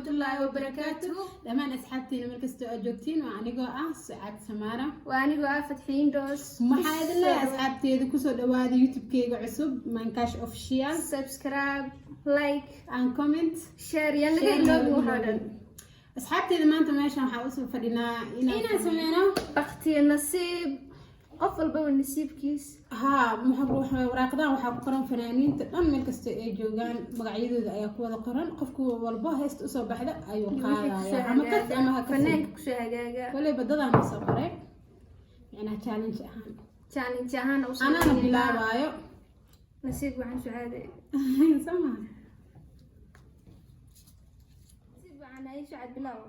Waraxmatullaahi wabarakaatu. Dhammaan asxaabtiina meel kastoo aad joogtiin, waa anigoo ah Sucaad Samaara. Waa anigoo ah Fatxiin Doos. Maxaa idin leeyahay, asxaabteeda? Kusoo dhawaada YouTube-keyga cusub, Mankash Official. Subscribe, like and comment. Share yaan laga iloobin waxoo dhan. Asxaabteeda, maanta meeshan waxaa usoo fadhinaa inaan sameyno baktiyo nasiib, qof walbaba nasiibkiis. Haa, waraaqdahan waxaa ku qoran fanaaniinta dhan meel kasta ay joogaan, magacyadooda ayaa ku wada qoran. Qofku walbo heesta usoo baxda ayuu qaadaya, ama kas ama ha kasi. Fanaanka kusoo hagaaga. Koley badadaan usoo qoray, micnaha challenge ahaan. Challenge ahaan usoo Anaana bilaabaayo. Nasiib waxaan Sucaade. Soo maha? Nasiib waxaan ay Sucaad bilaaw.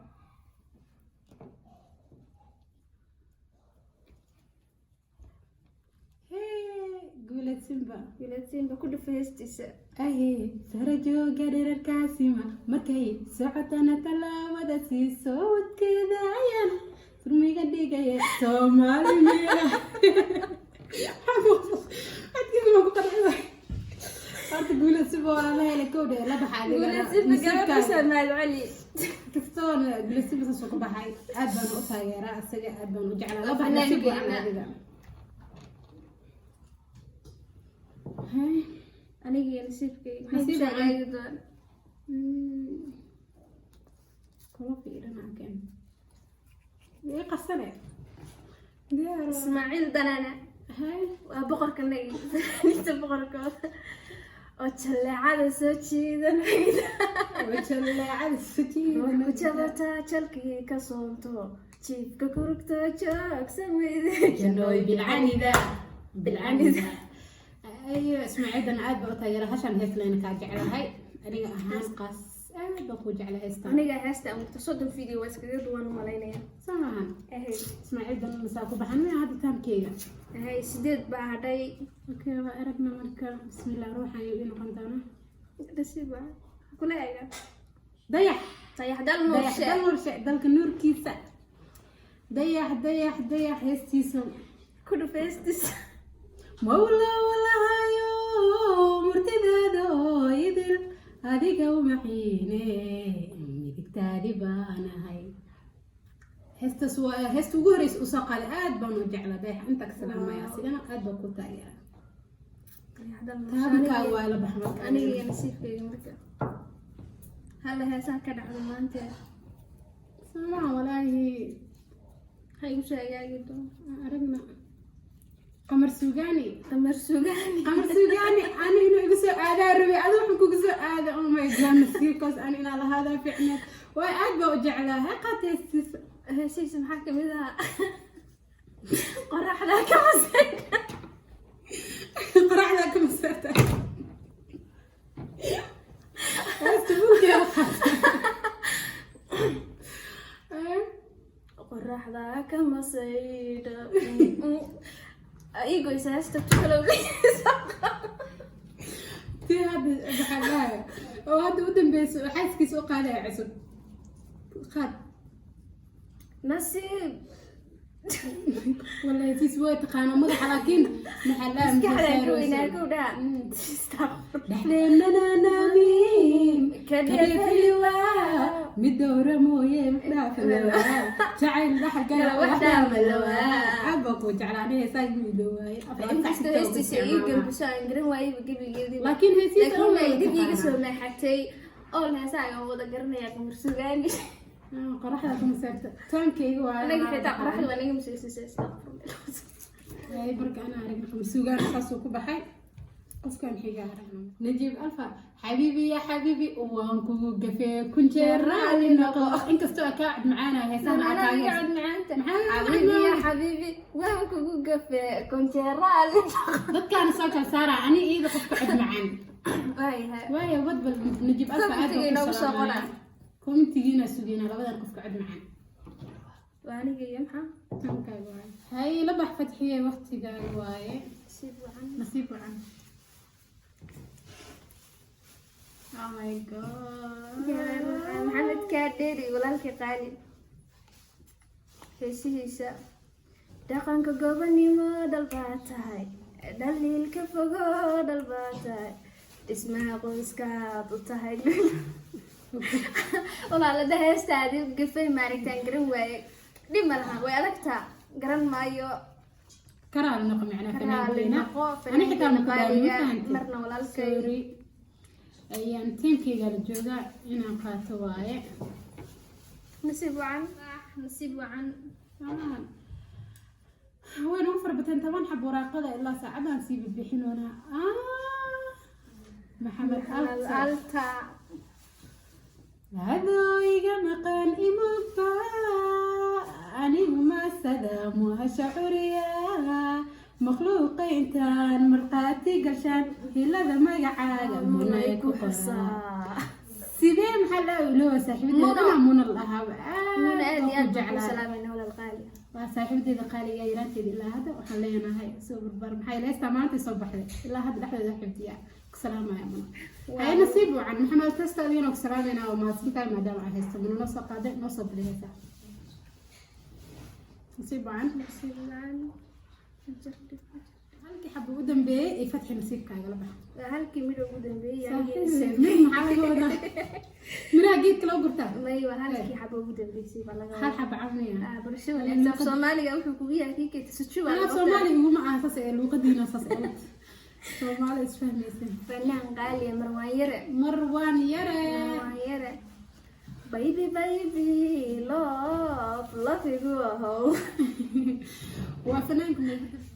Hee, Guuled Simba. Wilaadsiinba ku dhufa heestiisa. Ahe, sara jooga dherarkaasima, markay socotana tallaabada siiso, wadkeeda ayaan surmiga dhigaya, Soomaali miya? Codkiisa ma ku qancisa? Horta Guuled Simba waa la helay. Kowdhe, la baxa adiga. Wilaadsiinba gabadh kusoo mahad celi. Kastoona Guuled Simba saasuu ku baxay. Aad baan u taageeraa asaga, aad baan u jeclaa. La bax, nasiib wacan adiga. Hay. Aniga iyo nasiibkayga maxay Nasiib kusoo wacan. hagaagi doona? Kula fiirina keen. Ii qasane. Diyaar waa. Ismaaciil Danana. Hay. Waa boqorka nagi, fanaaniinta boqorkooda oo jaleecada soo jiidanayda. Wajaleecada soo jiidanayda. Ruuxu jalkii ka soonto, jiifka kurugta joogsan weyde. Jannooy bilcanida. Bilcanida. Ayo, Ismaaciil Dana aad baa u taageera. Hashan hees leyna kaa jeclahay. Aniga ahaan qaas aad baan kuu jeclahay heestan. Aniga heesta amugta 30 video waa iskaga duwan u malaynaya. Soo maahan? Ahay. Ismaaciil Dana masaa ku baxan miya hadda taamkeyga? Ahay, 8 baa hadhay. Okay, waa aragna marka. Bismillah, ruuxan ayuu ii noqon doonaa. Nasiib waa kula eega. Dayax. Dayax dal Dayax nuurshe. Dal nuurshe, dalka nuurkiisa. Dayax, dayax, dayax heestiisa. Ku dhuf heestiisa. Mawla walahayo murtidaada oo idil adiga umaxiine, midigtaadi baanahay. Heestaas waa heesta ugu horeysa usoo qaaday, aad baan u jeclaa. Dayax inta ka salaamaya, asigana aad baan ku taageera. Dayax dal nuurshe. Taabinkaaga waa la bax marka. Aniga iyo nasiibkayga marka halla heesaha ka dhacdo maanta. Samaha walaahi. Ha igu soo hagaagi doon. Aragna Qamar Suugaani. Qamar Sugaani. Qamar Suugaani ani inuu igu soo aadaa rabay, adi waxaan kugu soo aada. Oh my God, nasiibkaas ani inaa lahaadaa fiicneed waay. Aad baa u jeclaa, ha qaata heestiisa. Heesihiisa maxaa kamid ahaa? Qoraxda ka masayda. Qoraxda ka masarta, heesta buuggeeda qaata. Qoraxda ka masaydha igoysa heesta tukalow. Tii hadda maxaa dhahaya oo hadda u dambeysa oo xaaskiisa u qaadaya cusub, qaad. Nasiib. Wallahi tiis waa taqaana madaxa, laakiin maxaa dhahay? Maskaxdaan ka weynaa kow dhaha. Dhexdeennana naamiin Ka kadheefaliwaa, mid dowra mooye dhaafalawaa, jacayl dhaxalgala Wax dhaamalawaa. Aad baa kuu jeclaa heesaa midowaaye. Inkastoo heestiisa ii gambiso aan garan waayaba gebigeedii. Laakiin heesiisa Laakiin ay dib iiga soo maaxatay oo heesaaga wada garanaya Qamar Sugaani. Qoraxda kuma saarta, taankeyga waa. Anaga xitaa qoraxda waa naga masiirsiisay. Ay, marka ana aragna Qamar Suugaani saasuu ku baxay. Qofkan xiga aragna, Najiib Alfa. Xabiibi ya xabiibi, waan kugu gafee kun jeer, raali noqo. Inkastoo aa kaa cod macaana heesaan aa Anaga kaaga cod macaanta. Maxaa cod Xabiibi ya macaan? Xabiibi, waan kugu gafee konjeeraali. Dadkaana soo kala saara ani iida qofka cod macaan. Waayahay. Waayo wadbal Najiib Alfa aad Commentiga inoogu soo qoraa. Commentigiina sugina labadan qofka cod macaan. Waa aniga iyo maxaa? Tankaaga waaye. Hay, la bax Fatxiye, waqtigaaga waaye. Nasiib wacan. Nasiib wacan. Oh my God. Maxamed Kaadheeri, walaalkii qaali, heesihiisa dhaqanka gobonimo dhal baa tahay, dhaliilka fogo dhal baa tahay, dhismaha qoyskaad u tahay. Walaalada, heestaadi gafay maaragtaan garan waaye. Dhib ma laha, way adagtaa, garan maayo. Karaal noqo macnaa. Karaali Fanaankeena noqo. ani xitaa ma ku daalin, ma Fanaankeena fahantay? Marna walaalkay. Sorry, ayaan tiimkayga la joogaa inaan qaato waaye. Nasiib wacan, nasiib wacan. Amaan. Way nagu fara bateen, 10 xab waraaqada ilaa saacadaan sii bixinoonaa. Maxamed Alta. Alta. Adoo iga maqan imugba, anigu masadaamu hasha curiya, makhluuqa intaan markhaati gashaan, hilada magacaaga munay ku qoraa. Sidee maxaa la ilooba saaxiibadeeda? Muna. Dhanaa Muna la dhahaa. Muna, aad iyo aad ku baan ku jeclaa. salaamayna, walaal qaali. Waa saaxiibadeeda qaaliga, yaraanteeda ilaa hadda waxaan leenahay soo barbaar. Maxay leystaa maanta soo baxday, ilaa hadda dhexdeeda xifdiya. Ku salaamaya Muna. Hay, nasiib wacan, Maxamed Testa, adigana ku salaamayna. Waa mahadsantahay maadaama aad haysto Muna noo soo qaaday, noo soo badiyaysaa. Nasiib wacan. Nasiib wacan. Halkii xaba ugu dambeeyey ee Fatxi, nasiibkaaga la baxa. Waa halkii midho ugu dambeeyey. Saaxiib, mir maxaa laga wadaa? Miraha geedka loo gurtaa? May, waa halkii xabo ugu dambeysay baa laga Hal wadaa. xaba cawnaya. Ah, barasho wanaagsan. Soomaaliga wuxuu kugu yahay kii keeta suju baa Anaa laga wadaa. Soomaali iguma aha saas ee luuqadiina saas ee Soomaali isfahmaysan. Fanaan qaaliya, Marwaan Yare. Marwaan Yare. Marwaan Yare, baby baby love love igu ahow. Waa fanaanka.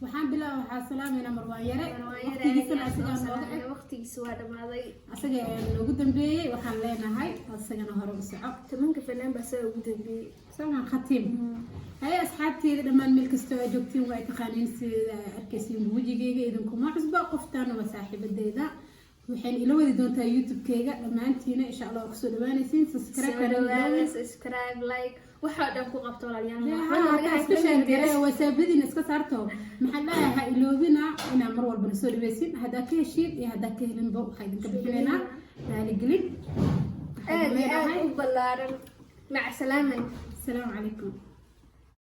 Waxaan bilaa, waxaa salaameynaa Marwaan Yare. Marwaan Yare. Waqtigiisana asigaa nooga eg. Waqtigiisa waa dhamaaday. Asaga ee noogu dambeeyey waxaan leenahay asagana hore u soco. 10-ka fanaan baa saa ugu dambeeyey. Sama khatiim. Hay, asxaabteeda dhammaan meel kastoo ay joogtiin, waa ay taqaaniin sida ay arkaysiin wejigeyga idinkuma cusba. Qoftaan waa saaxiibadeeda, waxayna ila wadi doontaa YouTube-keyga. Dhammaantiina insha Allah waa kusoo dhawaanaysiin. Subscribe. Soo dhawaada, subscribe, like, waxoo dhan ku qabto, walaalayaal. Iska sheergare, wasaabadiina iska saarto. Maxaa dhahay, ha iloobina inaa mar walba nasoo dhaweysin. Haddaa ka heshiin iyo haddaa ka helinba, waxaa idinka bixinaynaa raaligelin. Aad iyo aad u ballaaran. Mac salaaman. Asalaamu calaykum.